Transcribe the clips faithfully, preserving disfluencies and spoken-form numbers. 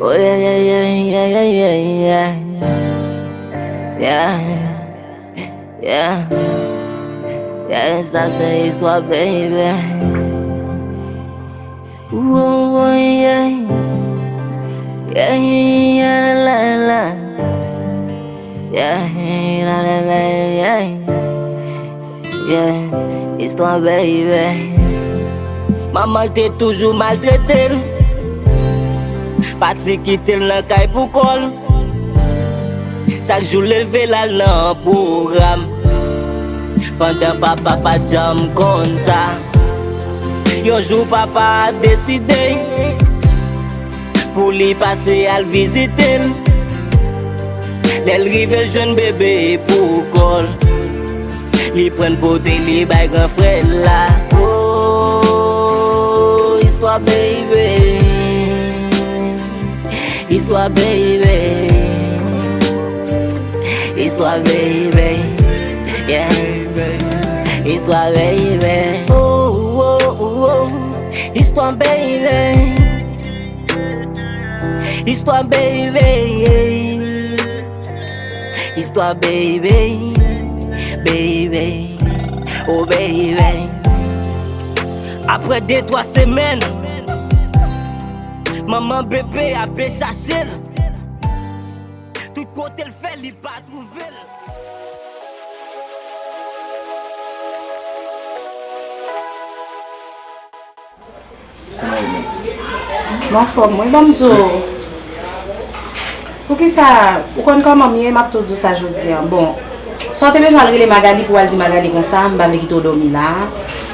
Oh yeah, yeah, yeah, yeah, yeah, yeah, yeah. Yeah, yeah, yeah. Yeah, sa se istwa, baby. Ooh, ooh, yeah. Yeah, yeah, yeah, la, la, la. Yeah, la, la, la, yeah. Yeah, istwa, baby. Manman l te toujou maltrete l. Pati kite l nan kay pou kò l. Chak jou leve l al nan pwogram. Pandan papa pa t janm konn sa. Yon jou papa a deside pou li pase al vizite l. Lè l rive l jwenn bebe pou kò l. Li pran pote li bay gran frè l la. Oh, istwa baby. Istwa baby. Istwa baby. Yeah. Istwa baby. Oh, oh, oh, oh. Istwa baby. Istwa baby. Istwa baby. Baby. Oh baby. Apre de twa semèn, manman bebe a pe chache l. Tout kote l fè li pa twouve l. Kòman ou menm? M anfòm wi, ban m di w. Poukisa, ou konn kòman m ye, m ap tou di w sa jodi a. Bon, sa w te bezwen al rele Magali pou w al di Magali konsa, m pa vle kite w dòmi la.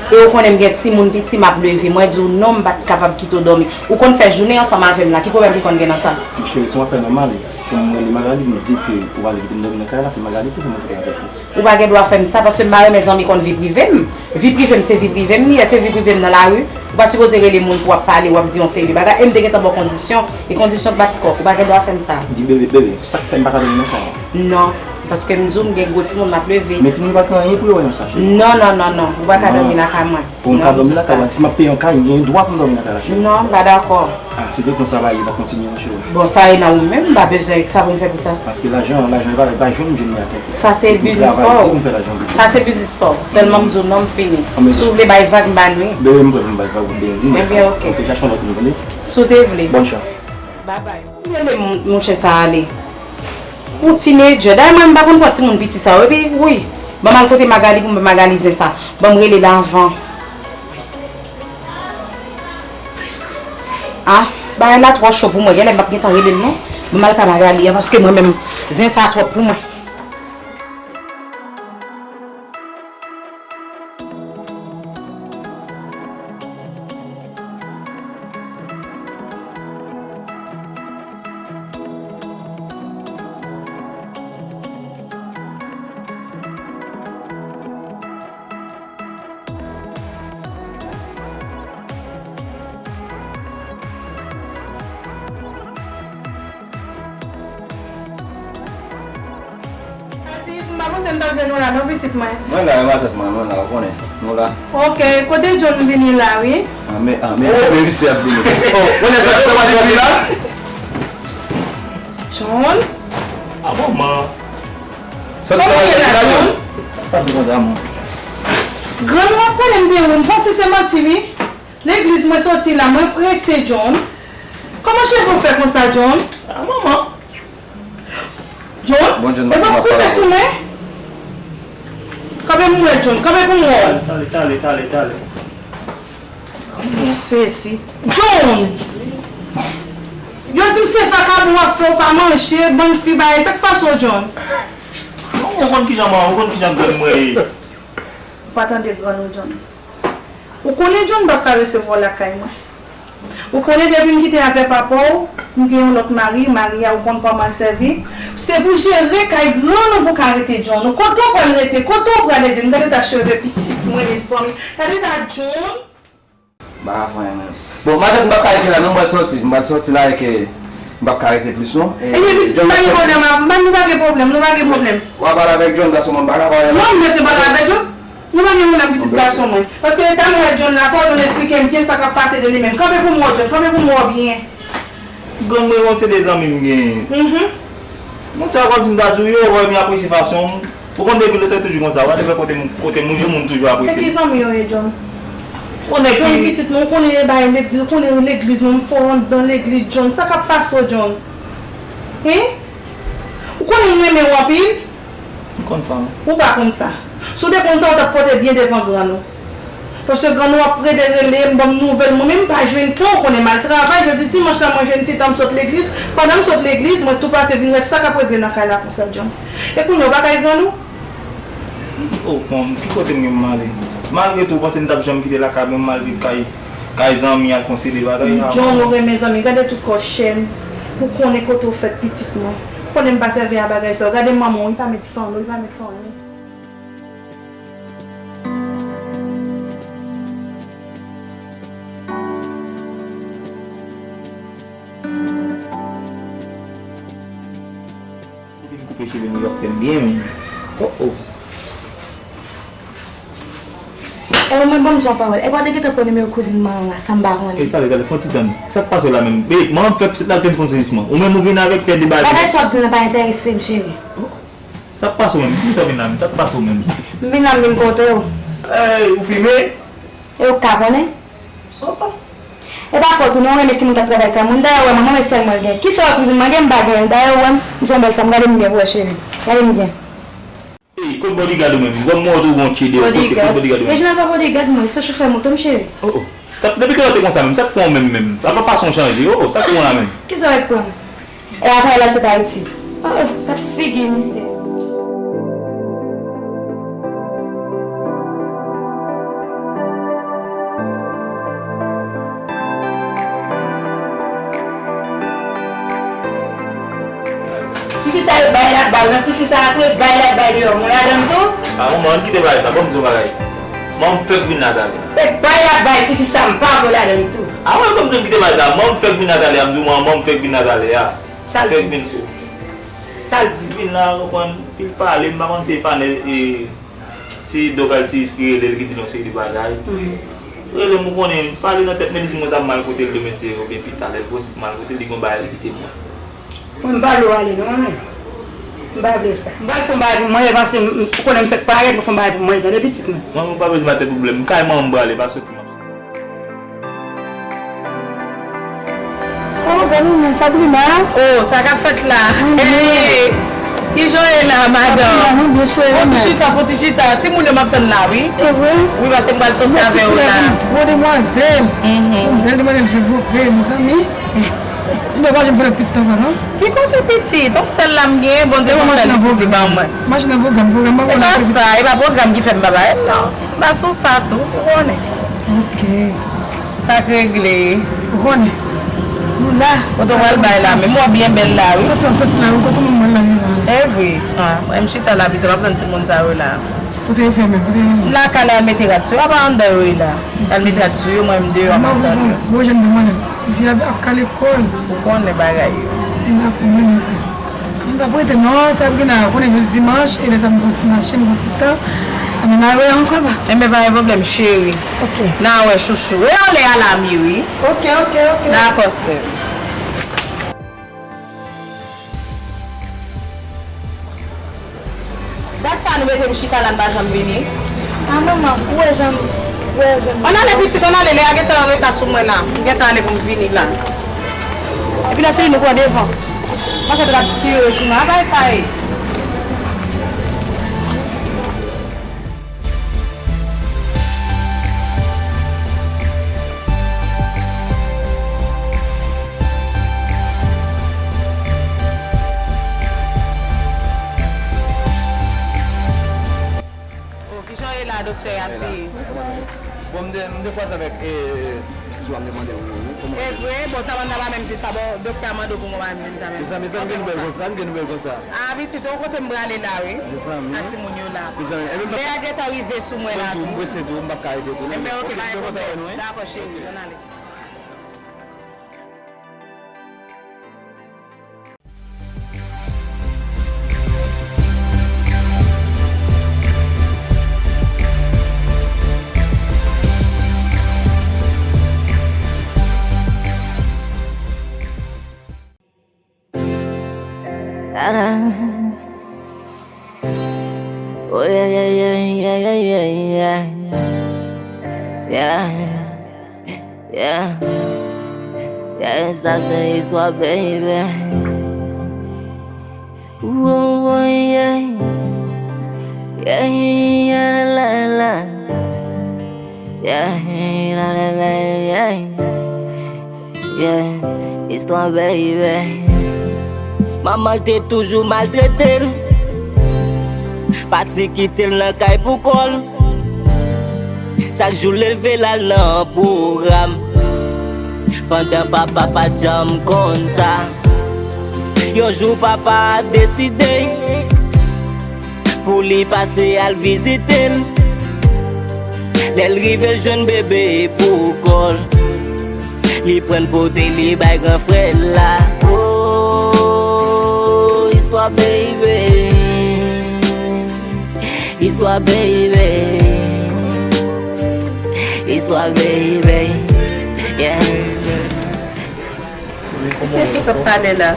E ou konnen m gen timoun piti, m ap leve. Mwen di w non, m pa t kapab kite w dòmi. Ou konn fè jounen ansanm avè m la, ki pwoblèm ki konn gen nan sa? Cheri, se yon afè nòmal. Pou m rele Magali, m di ke pou w ale kite m dòmi nan kay la, se Magali tou pou mwen kite avèk ou. Ou pa gen dwa fè m sa, paske m pa renmen zanmi konn vi prive m. Vi prive m, se vi prive m li ye, se vi prive m nan lari. Ou pa sipoze rele moun pou w ap pale, w ap di yon seri de bagay. E m te gentan ba w kondisyon, e kondisyon bat kòk. Ou pa gen dwa fè m sa. Di bebe, bebe, sa k fè m pa ka dòmi nan kay la? Non, paske m di w, m gen gwo timoun, m ap leve. Men timoun yo pa t gen anyen pou yo wè nan sa, cheri. Non, non, non, non. Ou pa ka dòmi nan kay mwen. Bon, m ka dòmi lakay la. Si m ap peye yon kay, m gen dwa pou m dòmi lakay la, cheri. Non, m pa dakò. Ah, si te konsa, bagay yo pa kontinye non, cheri. Bon, sa e nan ou menm, m pa bezwen sa pou m fè pou sa. Paske lajan, lajan pa, pa jwenn, jwenn li atè. Sa se biznis pa w. Sa se biznis pa w. Sèlman m di w non, m fini. Si w vle bay vag, m pa nou. Bebe, m prè pou m bay vag, ou byen di m sa. Ebyen, oke. Oke, chache yon lòt moun, tande? Si w te vle. Bòn chans. Babay. Rele m-, mouche sa ale. Yon tinedjè. Dayè mwen, m pa konn pran timoun piti sa yo. Epi, wi, ban m al kote Magali pou m ba Magali zen sa. Ban m rele l avan. Ah, bagay la twò cho pou mwen. Genlè m p ap gentan rele l non. Ban m al ka Magali a, paske mwen menm, zen sa twòp pou mwen. Atis, m pa panse m t ap jwenn ou la non, pitit mwen. Mwen la, wi matant mwen, mwen la, ou konnen, nou la. Oke, kote John vini la, wi. Ah, men, ah, men, men misye ap vini. Oh, konnen sa, sa pa vini la? John? Ah, manman. Kòman w ye la, John? Pa di konsa, mwen. Grann, w ap pale m de ou, m panse se manti, wi. Legliz mwen soti la, mwen prese, John. Kòman cheve w fè konsa, John? Ah, manman. John, e pa koupe sou mwen? Kanpe pou mwen, John, kanpe pou mwen. Tale, tale, tale, tale. M sezi. John! Yo di m se vakabon w ap fè, w pa manje, bann fi bagay, sa k pase w, John? Ou konn kijan mwen, ou konn kijan grann mwen ye. Ou pa tande grann ou, John. Ou konnen John m p ap ka resevwa w lakay mwen. Ou konnen depi m kite avè papa w, m gen yon lòt mari, mari a ou konn kòman l sèvi. Se pou jere kay grann ou pou ka rete John. Ou kote w pral rete, kote w prale John? Gade ta cheve pitit mwen, mezanmi. Gade ta John. M pa ka fè anyen menm. Bon, matant, m p ap ka rete la non, m pral sòti. M pral sòti la e ke m p ap ka rete plis non. E, ebyen pitit, m pa gen pwoblèm, m pa, nou pa gen pwoblèm, nou pa gen pwoblèm. W a pale avèk John, gason mwen, m pa ka fè anyen non. Non, m bezwen pale avèk John. Nou pa gen pwoblèm, pitit gason mwen. Paske lè m wè John la, fò John esplike m byen sa k ap pase de li menm. Kanpe pou m wè w, John, kanpe pou m wè w byen. Grann mwen, bon, se de zanmi m genyen. Mhm. Moun sa yo konn si m ta di w, yo wè m, yo apresye fason m. Ou konn depi lontan toujou konsa, whatever kote m, kote moun ye, moun toujou apresye m. Se ki zanmi yo ye, John? Yon nèg ki... John, pitit mwen, ou konnen bagay legliz, ou konnen legliz, mwen, m fò anndan legliz, John. Sa k ap pase w, John? Hein? Ou konnen m renmen w anpil? M konn sa, wi. Ou pa konn sa. Si w te konn sa, ou t ap pote byen devan grann ou. Paske grann ou ap rele, rele m, ban m nouvèl, mwen menm m pa jwenn tan, ou konnen m al travay, jodi dimanch la mwen jwenn ti tan m sot legliz, pandan m sot legliz, mwen tou pase vin wè sa k ap regle nan kay la konsa, John. E kounye a ou pa kay grann ou? Oh, manm, ki kote m gen pou m ale? Malgre tou, ou panse m t ap janm kite lakay mwen, m al viv kay, kay zanmi, al fè yon seri de bagay? Ah, John, ou renmen zanmi, gade tout kò chèn, ou konnen kote ou fèt pitit mwen. Ou konnen m pa sèvi a bagay sa yo, gade manman w, li pa met san lo, li pa met anyen. Vin koupe cheve m, yo ap fè m byen, men. Oh, oh. E mwen, ban m di yon pawòl. E pa w te gentan pran nimewo kouzin mwen an la, sa m pa konnen. E, tale, tale, fè yon ti tann. Sa k pase w la menm? E, manman m fè pitit la fè m fè yon sezisman. Ou menm ou vin avèk fè deba. Bagay sa w ap di m nan pa enterese m, cheri. Oh, sa k pase w menm? Poukisa w vin la menm? Sa k pase w menm? M vin la, m vin kote w. Ey, ou fimen? E ou ka konnen? Oh, oh. E pa fòt ou non, ou renmen timoun k ap travay kay moun. Dayè, ou wè, manman m e sèl mwen l gen. Kisa w wè kouzin mwen gen, m pa gen l. Dayè, ou wè m, m se yon bèl fanm. Gade m byen pou wè, cheri. Gade m byen. Ey, kot bodyguard ou menm? Kòm m wè w tou gon tchede, kote, kot bodyguard ou menm? Reginald pa bodyguard mwen, se chofè moto m, cheri. Oh, oh. Depi kilè w te konsa menm? Sa k pran w menm, menm? Apa fason w chanje? Oh, oh, sa k pran w la menm? Kisa w wè k pran m? E apre l al sot Ayiti. Oh, oh, gad figi misye. Tifi sa yo bay l ap bay w nan tifi sa a tou, e bay l ap bay deyò moun ladan l tou. Ah, manman, ann kite bagay sa, ban m di w bagay. Manman m fèk vin la talè. E bay l ap bay tifi sa, m pa vle w ladan l tou. Ah, wè, ban m di w kite bagay sa, manman m fèk vin la talè, a m di w manman m fèk vin la talè a. Sa l di? Fèk vin. Sa l di? Vin la, konprann, pi l pale, m pa konn se fanè, e, se Doc Altis ki rele l, ki di l yon seri de bagay. Mhm. Rele m, ou konnen, pale nan tèt, men li di mwen sa mal kote l demen se oubyen pita, lè l posib mal kote l, li gon bagay li kite mwen. Mwen, m pa vle w ale non, manman. M pa vle sa. M pral fè yon bagay pou mwen, e paske m, m, ou konnen m fèk parèt, mwen fè yon bagay pou mwen, tande pitit mwen. Manman, ou pa bezwen ba tèt pwoblèm, m kay manman m prale, pa soti, m ap soti. Oh, gade yon moun, Sabrina. Oh, sa k ap fèt la? Hey, kijan w ye la, madanm? Sabrina, mwen byen, cheri. Fon ti chita, fon ti chita. Timoun yo m ap tann la, wi. E vre? Wi, paske m pral soti avè yo la. Bon, demwazèl. Mhm. Yon bèl demwazèl devlope, mezanmi. Mwen pa janm fè lòt pitit ankò, non? Ki kote pitit? Yon sèl la m gen, Bondye fè l pitit li ban mwen. Machin nan pwogram, pwogram ban mwen. E pa sa, e pa pwogram ki fè m pa ba l, non. M pa sou sa tou, ou konnen. Ok. Sa k regle. Ou konnen. Nou la. Kote w pral bay la, menm w ap byen bèl la, wi. Soti, w ap soti la, wi, kote moun mwen la devan. E vre. Ah, mwen m chita la, piti, m ap tann timoun sa yo la. Kote yo fèmen, kote yo fèmen? M lakay la, al mete rad sou yo, apa anndan yo ye la. Al mete rad sou yo, mwen m deyò, m ap tann yo. Gwo jèn demwazèl, ti fi a ap kale kò l. Ou konnen bagay yo. M dakò, mwen renmen sa. M p ap rete non, Sabrina, ou konnen jodi dimanch, e lè sa m fè yon ti mache, m fè yon ti tan. Ann al ankò ba. Enben, pa gen pwoblèm, cheri. Ok. N a wè, chouchou. E anlè a la, mi, wi. Ok, ok, ok. Dakò, sè. Dat sa nou mete m chita la, n pa janm vini. Ah, manman, ou wè jan m, ou wè jan m. Ann ale, pitit, ann ale, lè a gentan anreta sou mwen la. M gentan ale pou m vini la. Epi lè fini, nou pran devan. Manzè t ap tire sou mwen. A, bagay sa ye. Oh, kijan w ye la, doktè Atis? Bon, m te, m te kwaze avèk, e, pitit ou a, m te mande w, wi, kòman... E vre? Bon, Samantha pa menm di sa, bon, doktè a mande w pou mwen, pa menm di m sa menm. Mezanmi, sa m gen nouvèl konsa, sa m gen nouvèl konsa. A, pitit, yon kote m prale la, wi. Mezanmi. A timoun yo la. Mezanmi, e menm... Lè a gentan rive sou mwen la tou, m prese tou, m p ap ka ede tou. Enben, ok, pa gen pwoblèm. Dakò, cheri, ann ale. Oh yeah, yeah, yeah, yeah, yeah, yeah, yeah. Yeah, yeah. Yeah, sa se istwa, baby. Ooh, ooh, yeah. Yeah, yeah, la, la, la. Yeah, la, la, la, yeah. Yeah, istwa, baby. Manman l te toujou maltrete l. Pati kite l nan kay pou kò l. Chak jou leve l al nan pwogram. Pandan papa pa t janm konn sa. Yon jou papa a deside pou li pase al vizite l. Lè l rive l jwenn bebe pou kò l. Li pran l pote li bay gran frè l la. Oh, istwa, baby. Istwa, baby. Istwa, baby. Yeah. Kiyès ki t ap pale la?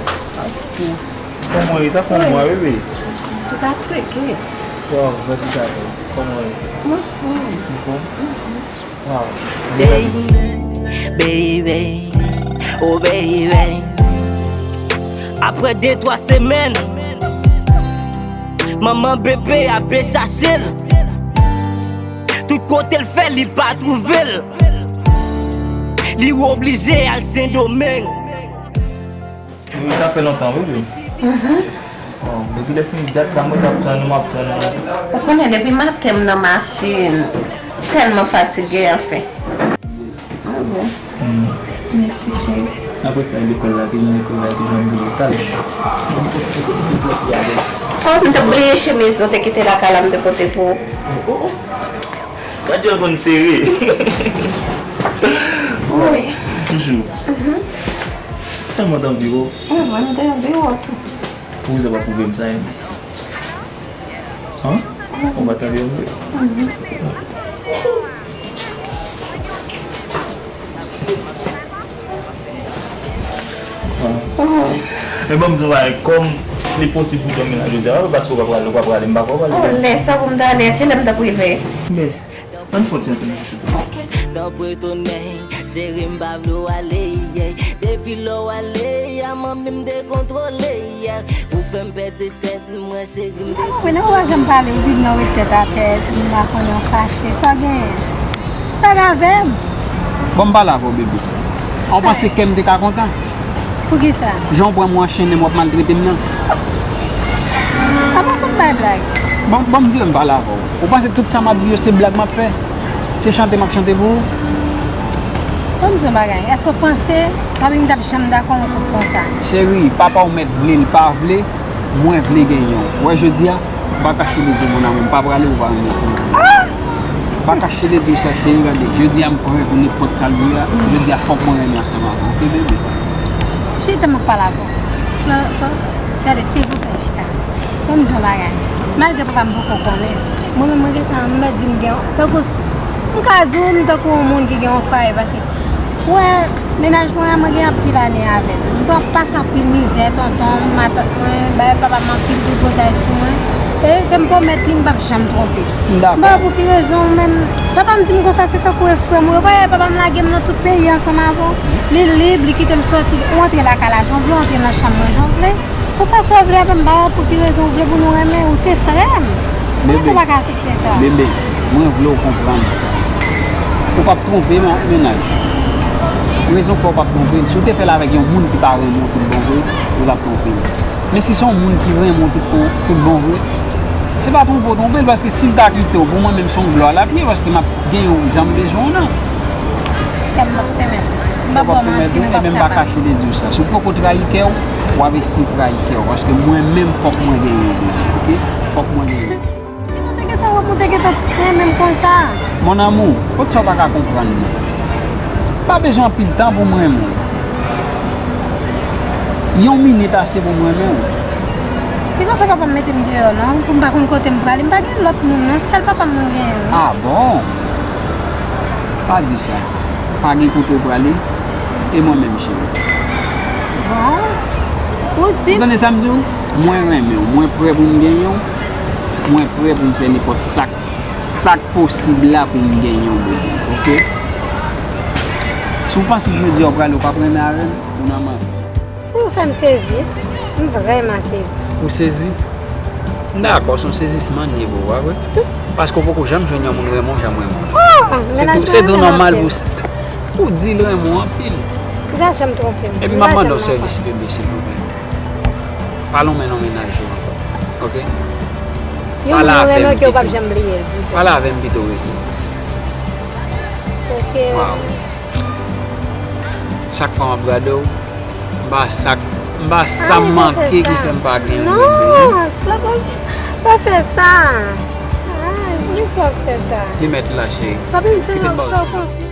Kòman w ye? Sa fè yon mwa, bebe. Ou fatige. Waw, fatige sa tou. Kòman w ye? Mwen anfòm. Ou anfòm? Waw. Baby, baby, oh baby. Apre de, twa semèn, manman bebe a vle chache l. Tout kote l fè, li pa twouve l. Li oblije al Sendomeng. Wi, sa fè lontan, wi, wi. Bon, depi lè fini dat sa, mwen t ap tann ou, m ap tann ou. Ou konnen, depi maten m nan machin, tèlman fatige, anfen. Ah bon? Mèsi, cheri. Apre sa, lekòl la, vin lekòl la, vin janm vin talè. Oh, m te bliye chemiz nou te kite lakay la, m te pote pou ou. Gad jan l konn sere. Wi. Toujou. Tèlman t anvi w. Mwen vrèman te anvi w tou. Poukisa w pa pwouve m sa, hein? Hein? Ou pa t anvi w vre? Men ban m di w bagay, kòm li posib pou w dòmi la jodi a, pa paske w pa prale, w pa prale, m pa kwè w prale. Oh, lè sa pou m ta ale, a kilè m t ap rive? Men, ann fè yon ti antre nan chouchou. Tanpri tounen, cheri, m pa vle w ale, yeah. Depi lè w ale a, manmi m dekontwole, yeah. Ou fè m pèdi tèt mwen, cheri, m dekontwole. Mwen, ou pa janm pale, ou di m nan ret tèt atè, m pa konnen w fache. Sa w genyen? Sa w gen avè m? Bon, m pale avè w, bebe. An, w panse kè m te ka kontan? Poukisa? Jan w pran mwen anchennen m, w ap maltrete m nan. Papa, konn bay blag. Bon, bon, m vle m pale avè w. Ou panse tout sa m ap di yo se blag m ap fè? Se chante m ap chante pou ou? Ban m di w yon bagay. Èske w panse papi m t ap janm dakò yon koup konsa? Cheri, papa w mèt vle l pa vle, mwen vle genyen w. Ou wè jodi a, m pa kache de di w, mon amour, m pa prale, ou pa renmen ansanm avè m. Ah! M pa kache de di w sa, cheri, gade. Jodi a, m prè pou nenpòt sa l ye a. Jodi a, fòk mwen renmen ansanm avè w. Oke, bebe? Chita, m ap pale avè w. Flò, bon, gade, silvouplè, chita. Ban m di w yon bagay. Malgre papa m poko konnen, mwen menm, mwen gentan, m mèt di m gen, tankou, m ka di w, m tankou yon moun ki gen yon fwaye, paske, ou wè, mennaj mwen an, mwen gen anpil ane avè l. M pran, pase anpil mizè, tonton, matant mwen, bay papa m anpil tripotay sou mwen. E ke m pwomèt li, m p ap janm twonpe l. M dakò. Bon, pou ki rezon, ou menm, papa m di m konsa, se tankou e frè m ou ye. Ou pa wè papa m lage m nan tout peyi ansanm avè w. Li lib, li kite m sòti, ou antre lakay la jan w vle, ou antre nan chanm mwen jan w vle. Ou fè sa w vle avè m, ba pou ki rezon w vle pou nou renmen, ou se frè m. Poukisa w pa ka aksepte sa? Bebe, mwen vle w konprann sa. Ou p ap twonpe men-, mennaj. Rezon k fè w p ap twonpe l, si w te fè l avèk yon moun ki pa renmen w tout bon vre, ou t ap twonpe l. Men si se yon moun ki renmen w tout bon, tout bon vre, se pa twonpe w twonpe l, paske si l ta kite w, pou mwen menm se yon glwa l ap ye, paske m ap genyen w jan m bezwen w nan. Kè m p ap pèmèt. M p ap ba w manti, men m p ap kapab. Ebyen, m pa kache de di w sa. Si w poko trayi kè w, w ap eseye trayi kè w, paske mwen menm, fòk mwen genyen w, oke? Fòk mwen genyen w. Mwen te gentan wè, mwen te gentan renmen m konsa. Mon amour, poukisa w pa ka konprann mwen? Pa bezwen anpil tan pou m renmen w. Yon minit ase pou m renmen w. Li konn fè papa m mete m deyò non, pou m pa konn kote m prale. M pa gen lòt moun non, sèl papa m mwen genyen wi. Ah bon? Pa di sa. Pa gen kote w prale. E mwen menm, cheri. Bon. Ou di m. Ou tande sa m di w? Mwen renmen w, mwen prè pou m genyen w, mwen prè pou m fè nenpòt sa k, sa k posib la pou m genyen w, bebe, oke? Si w panse jodi a w prale, w p ap renmen avè m, ou nan manti. Ou fè m sezi, m vrèman sezi. Ou sezi? M dakò, se yon sezisman l ye pou ou, pa vre? Paske w poko janm jwenn yon moun renmen w jan m renmen w. Oh, se tou, se tou nòmal pou, se, se, pou di l renmen w anpil. Li pa janm twonpe m. Epi m ap mande w sèvis, bebe, silvouplè. Pa lonmen nan mennaj ou ankò. Oke? Yon moun ou renmen ke ou p ap janm bliye l ditou. Pale avè m pito, wi. Paske chak fwa m ap gade w, m pa sa, m pa sa m manke ki fè m pa gen yon bebe. Non, Flavol, pa fè sa. Ay, poukisa w ap fè sa? Li mèt la, cheri. Kite m ba w ti.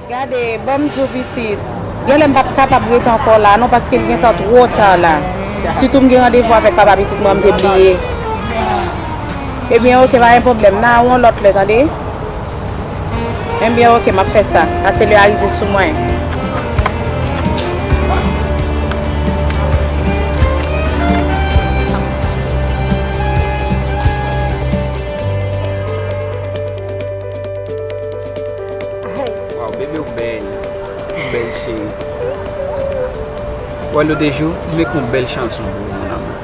Gade, ban m di w pitit, genlè m p ap kapab rete ankò la non, paske l gentan twò ta la. Sitou m gen randevou avèk papa pitit mwen, m te bliye. Ebyen, oke, pa gen pwoblèm. N a wè yon lòt lè, tande? Ebyen, oke, m ap fè sa. Pase lè a rive sou mwen. Ay. Waw, bebe, ou bèl. Ou bèl, cheri. Wè, lote jou, m ekri yon bèl chanson pou ou, mon amour.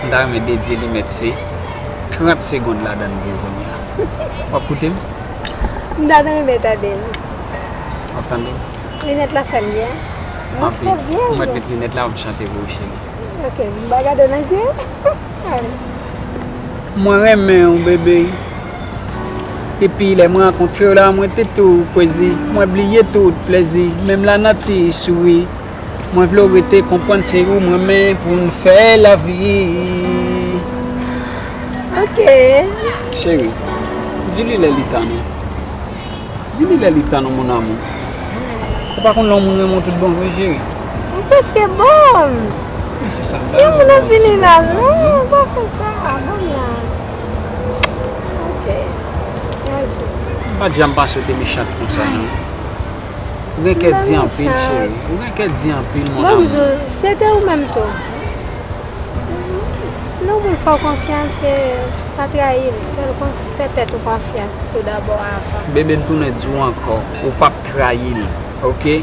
M ta renmen dedye li, mèt se trant segonn ladan l pou ou kounye a. W ap koute m? M ta renmen tande l. W ap tande l? Linèt la fè m byen. Mwen twò byen. Ou mèt met linèt la, m chante pou ou, cheri. Ok, m pa gade w nan zye. Mwen renmen w, bebe. Depi lè mwen rankontre w la, mwen te tou kwezi. Mwen bliye tout plezi. Menm lanati souri. Mwen vle w rete konprann se ou mwen renmen pou n fè lavi. Ok. Cheri, di li lè li tan nou. Di li lè li tan nou, mon amour. Ou pa konn lè yon moun renmen w tout bon vre, cheri. Ou prèske ban m. Men se sa m ta vle w di. Si yon moun ap vini la, non, pa fè sa, ban m la. Ok. Mèsi. M pa t janm panse w te mechant konsa, non. Ou gen kè di anpil, cheri. Ou gen kè di anpil, mon amour. Bonjou, se te ou menm tou. Lè yon moun fè w konfyans, e, pa trayi l. Fè l konf-, fè tèt ou konfyans tou dabò avan. Bebe, m tounen di w ankò, ou p ap trayi l, oke?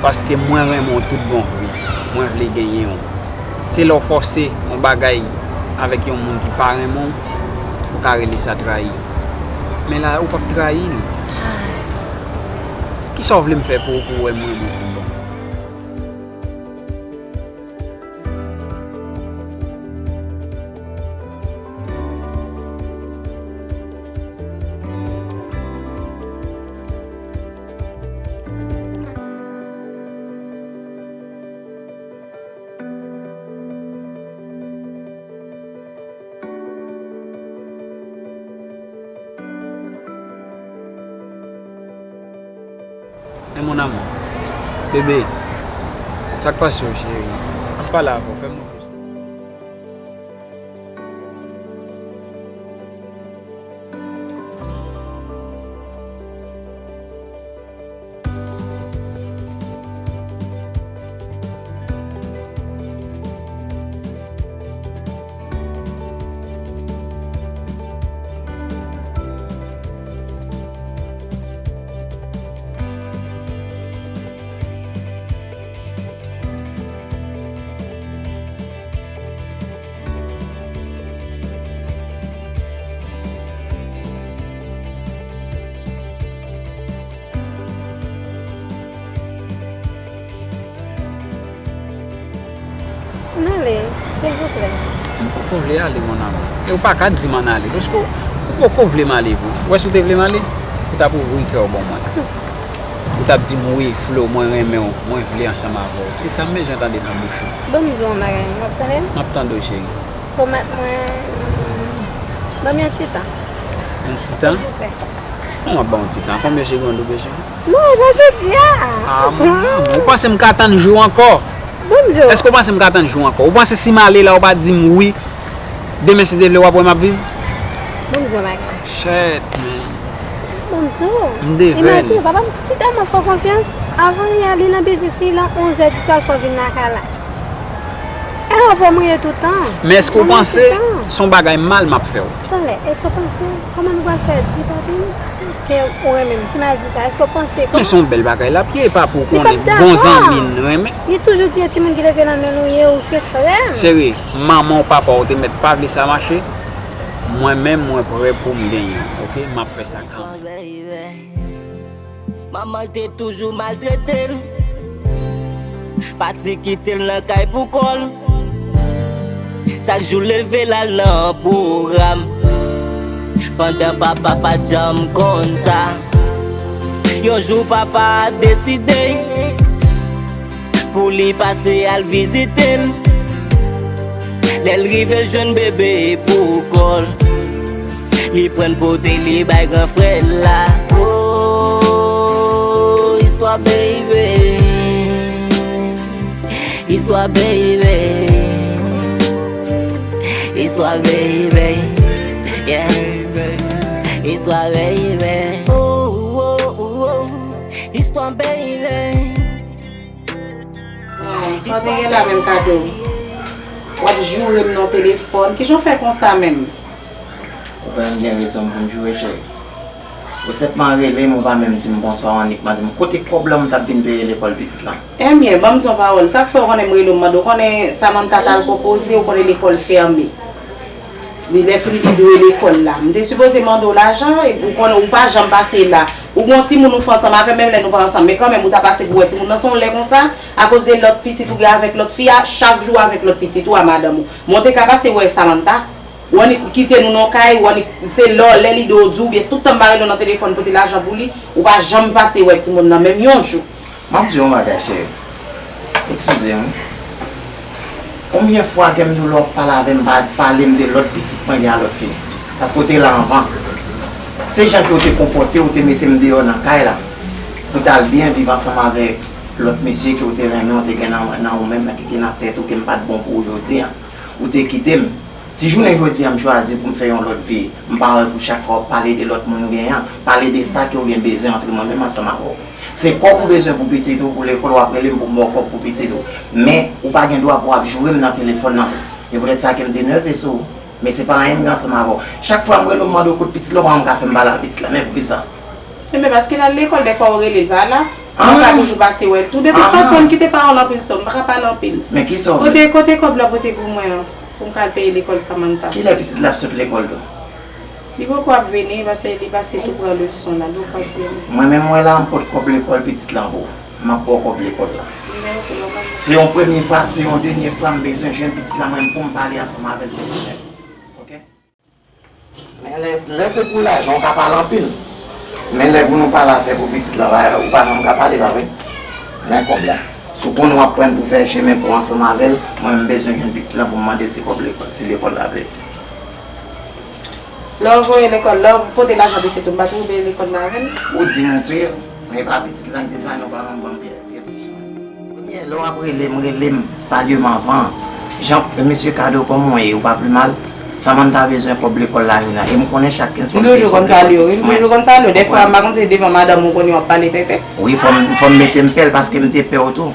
Paske mwen renmen w tout bon vre. Mwen vle genyen w. Se lè w fòse yon bagay avèk yon moun ki pa renmen w, ou ka rele sa trayi. Men la, ou p ap trayi l. Kisa w vle m fè pou ou, pou w wè m renmen w tout bon? Men mon amour, bebe, sa k pase w, cheri? M ap pale avè w, fè m yon plis. Ann ale, silvouplè. M poko vle ale, mon amour. E ou pa ka di m ann ale, paske ou poko vle m ale vre. Ou wè si w te vle m ale, ou t ap ouvri kè w ban mwen. Ou t ap di m, "Wi, Flo, mwen renmen w, mwen vle ansanm avè w." Se sa m bezwen tande nan bouch ou. Ban m di w yon bagay, w ap tande m? M ap tande w, cheri. Pwomèt mwen, ban m yon ti tan. Yon ti tan? Silvouplè. Kòman w ap ba w yon ti tan? Konbyen segonn ou bezwen? Non, e pa jodi a. Ah, mon amour, ou panse m ka tann jou ankò? Ban m di w. Èske w panse m ka tann jou ankò? Ou panse si m ale la, ou pa di m wi, demen, si Dye vle, w ap wè m ap viv? Ban m di w yon bagay. Shit, man. Ban m di w. M devè l. Imajine w, papa m si tèlman fè w konfyans, avan yè li nan biznis li, nan onz è di swa l fè w vin lakay la. E avè w m ye toutan. Men èske w panse se yon bagay mal m ap fè w? Tanlè, èske w panse, kòman m pral fè di papi m ke ou renmen m? Si m al di sa, èske w panse Men se yon bèl bagay l ap ye, e pa pou w konnen bon zanmi n renmen. Li toujou di e timoun ki leve nan men l ou ye, ou se frè m. Cheri, manman w, papa w te mèt pa vle sa mache. Mwen menm, mwen prè pou m genyen, oke? M ap fè sa kanmenm. Manman l te toujou maltrete l. Pati kite l nan kay pou kò l. Chak jou leve l al nan pwogram. Pandan papa pa t janm konn sa. Yon jou papa deside pou li pase al vizite l. Lè l rive l jwenn bebe pou kò l. Li pran l pote li bay gran frè l la. Oh, istwa baby. Istwa baby. Istwa baby. Yeah. Istwa baby. Oh, oh, oh, oh. Istwa baby. Sa w te gen la menm Kado? W ap joure m nan telefòn. Kijan w fè konsa menm? Ou pa menm gen rezon pou m joure, cheri. Ou senpman rele m, ou pa menm di m bonswa, ou anikman di m kote kòb lan m t ap vin peye lekòl pitit lan. Ebyen, ban m di yon pawòl. Sa k fè w konnen m rele w, m mande w, konnen Samantha t al konpoze, ou konnen lekòl fèmen. Li lè fini li dwe lekòl la. M te sipoze mande w lajan, epi ou konnen ou pa janm pase la. Ou gon timoun ou fè ansanm avè m, menm lè nou pa ansanm. Men kanmenm, ou ta pase pou wè timoun nan, se yon lè konsa, akoz de lòt pitit ou gen avèk lòt fi a, chak jou avèk lòt pitit ou a madanm ou. Men w te ka pase wè Samantha. Ou annik kite nou nan kay, ou annik se lè, lè li do w di w, oubyen tout tan m pa rele w nan telefòn pote lajan pou li, ou pa janm pase wè timoun nan, menm yon jou. M ap di w yon bagay, cheri. Eskize m wi. Konbyen fwa ke m di w lè w ap pale avè m, pa pale m de lòt pitit mwen gen a lòt fi? Paske w te la anvan. Se jan ke w te konpòte w, te mete m deyò nan kay la. Pou w t al byen viv ansanm avèk lòt mesye ke w te renmen, w te gen nan, nan ou menm, ki gen nan tèt ou, ke m pa t bon pou ou jodi a. Ou te kite m. Si jounen jodi a m chwazi pou m fè yon lòt vi, m pa wè pou chak fwa w ap pale de lòt moun ou genyen an, pale de sa ke w gen bezwen antre mwen menm ansanm avè w. Se kòb ou bezwen pou pitit ou, pou lekòl, w ap rele m pou m ba w kòb pou pitit ou. Men, ou pa gen dwa pou w ap joure m nan telefòn nan tou. E poutèt sa ke m te nève sou ou. Men se pa anyen m gen ansanm avè w. Chak fwa m rele w, m mande w kot pitit la, ou pa janm ka fè m pale ak pitit la. Men poukisa? Ebyen, paske l al lekòl, dèfwa ou rele l pa la. Ou ka toujou pase wè l tou. De tout fason, m kite pa w anpil sòm, m pa ka pale anpil. Men kisa w vle? Kote, kote kòb la pote pou mwen an, pou m ka al peye lekòl Samantha. Kilè pitit la ap sot lekòl tou? Li poko ap vini, paske li pase tou pran leson la, li poko ap vini. Mwen menm, mwen la, m pot kòb lekòl pitit lan pou ou. M ap ba w kòb lekòl la. Se yon premye fwa, se yon dènye fwa, m bezwen jwenn pitit la, mwen menm, pou m pale ansanm avè l pèsonèl. Oke? Men lè, lè se pou lajan, ou ka pale anpil. Men lè pou nou pale afè pou pitit la, pa, ou pa janm ka pale, pa vre? Men kòb la. Si w konnen w ap pran l pou fè chemen pou w ansanm avè l, mwen, m bezwen jwenn pitit la pou m mande l si kòb lekòl, si lekòl la peye. Lè w voye lekòl, lè w pote lajan pitit ou, m pa toujou peye lekòl la avè l? Ou di m ou peye l, men e pa pitit la k di m sa, non, pa janm ban m pyès. Premye lè w ap rele m, rele m, salye m anvan. Jan, mesye Kado, kòman w ye? Ou pa pi mal? Samantha bezwen kòb lekòl la, Nina. E m konnen chak kenz fwa m te kòb lekòl pitit mwen. M toujou konn salye w, wi. M toujou konn salye w. Dèfwa, m pa konn si se devan madanm ou konnen w ap pale tenten. Wi, fò m, fò m mete m pè l paske m te pè w tou.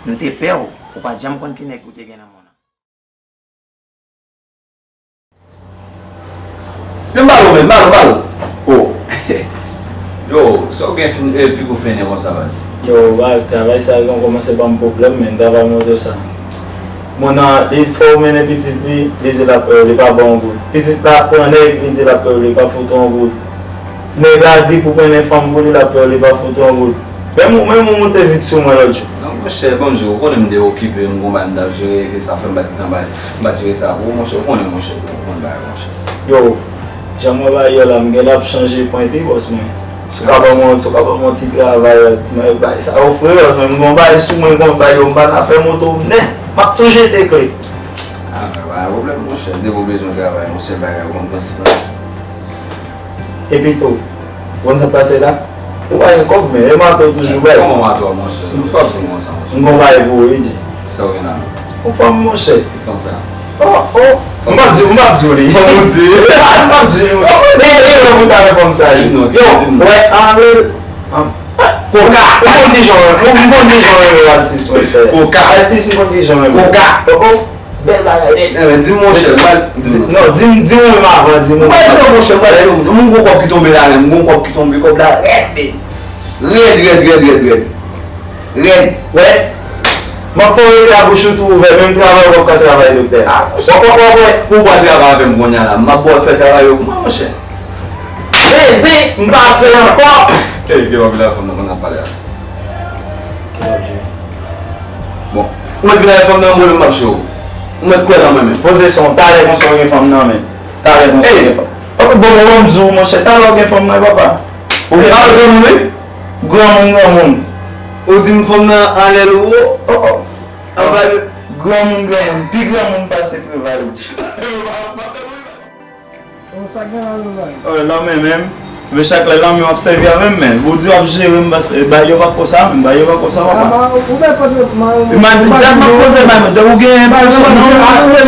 M te pè w. Ou pa t janm konn ki nèg ou te gen nan men w nan. Men m ba l, men m ba l, m ba l. Oh. Yo, sa w gen fin, eh, figi w fennen konsa, baz? Yo, baz, travay sa a gen kòmanse ban m pwoblèm, men m ta va montre w sa. Moun nan, li fè w mennen pitit li, li di l ap pè w, li pa ba w yon goud. Pitit la pran nèg, li di l ap pè w, li pa fout ou yon goud. Nèg la di pou mennen fanm pou li, l ap pè w, li pa fout ou yon goud. Menm ou, menm ou moute vit sou mwen lòt jou. Non, monchè, ban m di w, ou konnen m te okipe, m gon bagay m t ap jere, e sa fè m pa t gen tan bay, m pa t jere sa pou ou, monchè, ou konnen, monchè, ou konn bagay, monchè. Yo, jan mwen bay yo la, m genlè ap chanje pwent wi, bòs mwen. Si w ka ban mwen, si w ka ban mwen yon ti travay, mwen bay sa yo frè, bòs mwen, m gon bagay sou mwen konsa, yo, m pa ka fè moto m nèt, m ap tou jete kle. Ah, pa gen pwoblèm, monchè, depi w bezwen travay, yon sèl bagay, ou konn prensip la. Epi tou, ou konn sa k pase la? Ou pa gen kòb, men e mato w toujou bay. Kòman mato a, monchè? Ou fòse konsa, monchè. M gon bagay pou ou, wi, Dji. Sa w gen la? Ou fanm, monchè. Ki fanm sa? Oh, oh! M p ap di, m p ap di w li. Fò m di. M p ap di w. Se erè pou ta fè fanm sa. Yo, wè, ale. Koka. M konn ki jan, m konn ki jan renmen Alsis, monchè. Koka. Alsis, m konn ki jan renmen. Koka. Oh, oh. Bèl bagay nèt. Di m, monchè, m pral, di, non, di m, di m menm avan, di m. M pral di w, monchè, m pral di w. M gon kòb ki tonbe la, men m gon kòb ki tonbe, kòb la rèd, men. Rèd, rèd, rèd, rèd, rèd. Rèd. Wè. M ap fè w rete a bouch ou tou ouvè, menm travay w p ap ka travay, doktè. W ap, w ap wè. Pou w pa travay avè m kounye a la, m ap ba w fè travay yo pou mwen, monchè. Beze, m pase ankò. Ey, gen w ap vin avè fanm nan, konn ap pale a. Bon. Ou mèt vin avè fanm nan, mwen menm m ap jere w. Ou mèt kwè nan mwen menm. Poze son, talè konsa w gen fanm nan, men. Talè konsa w gen fanm. Oke, bon, bon, bon, m di w, monchè, talè w gen fanm nan, papa. Ou gen granmoun, wi? Granmoun, granmoun. Ou di m fanm nan anlè l ou wo? Oh, oh. Anba l. Granmoun, granmoun. Pi granmoun pase Preval. Oh, sa gen la, Preval? Oh, lanmen menm. Men chak lè lanmen w ap sèvi avè m, men. Ou di w ap jere m, paske, eh, bagay yo pa konsa, men. Bagay yo pa konsa, papa. Ou bèl pase, man. Ou pa dat m ap poze, man. Ou gen enpresyon, non? Lè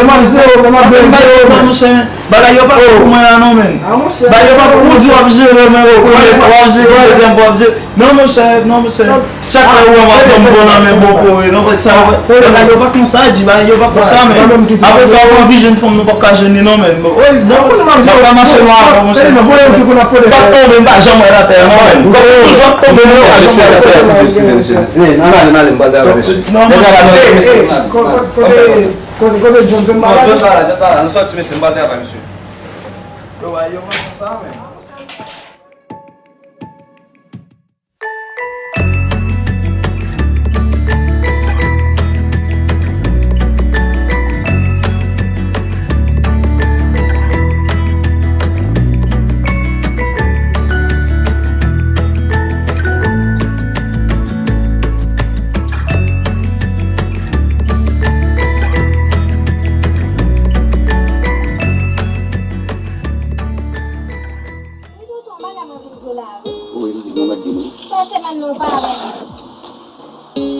m ap jere w, lè m ap jere w, monchè. Bagay yo pa pou mwen la non, men. Bagay yo pa pou, ou di w ap jere, men w ap jere, w ap jere, w ap jere. Non, monchè, non, monchè. Chak lè ou wè m ap ban m bon nan men bon kore, non, sa, bagay yo pa konsa, G, bagay yo pa konsa, men. Apre sa, ou anvi jwenn fanm, nou p ap ka jwenn li, non, men. Oy, non, m ap ka mache nwa ankò, monchè. M ap tonbe, m pa janm wè l atè, non, men. M ap toujou ap tonbe, non, m pa janm wè l atè. N ale, n ale, m pral travay, mesye. Non, monchè. Kote, kote, kote John, John pa la? John pa la, John pa la. Nou sòti, mesye, m pral travay, mesye. Yo, bagay yo pa konsa, men. Wi, tonton, bagay mwen vin di w la, wi. Wi, m di, mwen mèt di nou. Fè semèn nou pa avè m.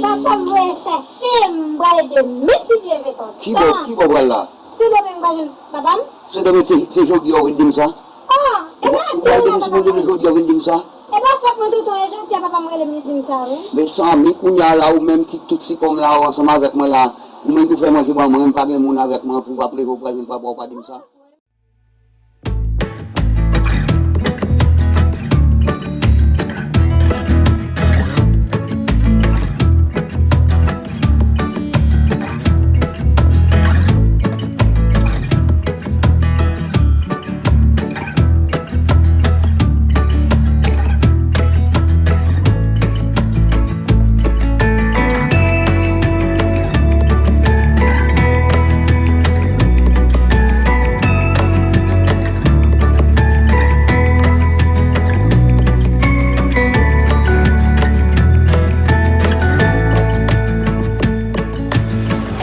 Papa m voye chèche m, m prale demen si Dye vle tonton. Ki bò, ki bò w pral la? Sendomeng m pa jwenn papa m. Sendomeng se, se jodi a w vin di m sa? Ah, e pa jodi a papa m. Jodi a w vin di m sa? E pa fòt mwen tonton, e jodi a papa m rele m li di m sa, wi. Mezanmi, kounye a la, ou menm ki tout sipò m la, ou ansanm avèk mwen la, ou menm ki fè manje ban mwen, m pa gen moun avèk mwen pou w ap leve, ou pral jwenn papa w pa di m sa?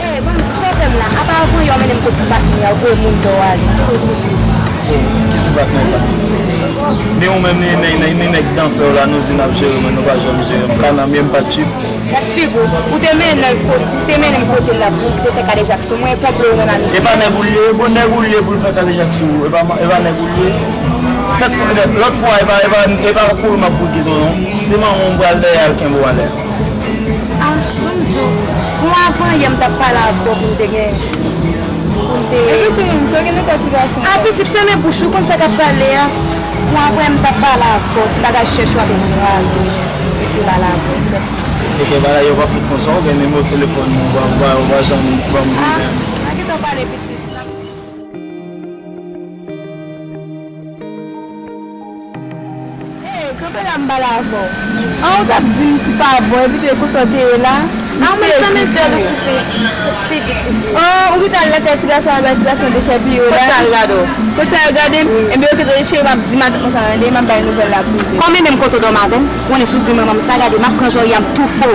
Ey, ban m di w, sa w fè m la? Apa avan yè w mennen m kot ti patnè a, ou voye moun dèyè w ale. Oh, ki ti patnè sa? Men ou menm, ni nèg, ni nèg dan fè w la, nou di n ap jere mwen, nou pa janm jere m. Kanamye m pa tchip. Gad figi w, ou te mennen l kot, ou te mennen m kote l la pou ou te fè kadejak sou mwen, konplo ou menm a misye. E pa nèg ou l ye, bon nèg ou l ye pou l fè kadejak sou ou, e pa, e pa nèg ou l ye. Sèt, lòt fwa, e pa, e pa, e pa kou l m ap bout geto non. Se manman w m pral dèyè al kenbe w anlè. Ah, ban m di w, yon avan yè m t ap pale avè w pou m te gen, pou m te. Epi tou, m sou gen nan kò ti gason. Ah, pitit, fèmen bouch ou, konn sa k ap pale a. Yon avan yè m t ap pale avè w, ti bagay chèch w ap rale, epi pale avè w. Kèk bagay yo pa fèt konsa, ou gen nimewo telefòn mwen, ou pa, ou pa, ou pa janm ban m. Ah, pa gentan pale, pitit. Ey, kanpe la m pale avè w. An, ou t ap di m ti pa bon, epi te konsa w te ye la. Ah, mwen fèmen djòl ou, tifi. Figi tifi. Oh, ou gentan al lakay ti gason an, bay ti gason an dechèpiye w la. Kot sa al gade w? Kot sa al gade m? Ebyen, oke, tande cheri, m ap di matant mwen sa, tande, m ap bay nouvèl la prive. Kòm e menm kote w dòmi avè m, ou konnen si w di mwen manmi sa, gade, m ap pran zòrye a m toufe w.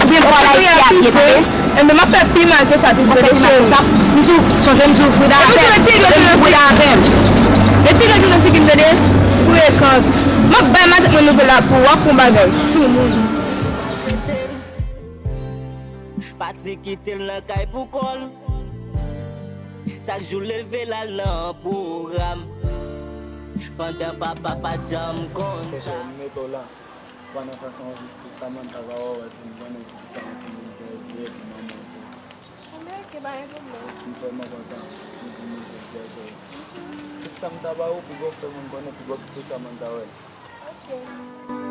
Oubyen m fè w al Ayiti a pye, tande. Enben, m ap fè pi mal ke sa toujou, tande cheri. M di w, sonje m di w prida avè m. Epi tou, e ti grenn ki nan figi m, tande. E ti grenn ki nan figi m, tande. Frekan. M ap bay matant mwen nouvèl la pou w, w ap pran bagay sou moun. Pati kite l nan kay pou kò l. Chak jou leve l al nan pwogram. Pandan papa pa t janm konn sa. Kòchè, m mete w la. Pa nan fason an jis pou Samantha pa wè w, epi m konnen ti fi sa yon timoun serye li ye, epi manman w tou. Anben, oke, pa gen pwoblèm. M vrèman kontan kouzin nou jodi a, cheri. Tout sa m ta ba ou, piga w fè moun konnen, piga w kite Samantha wè l. Oke.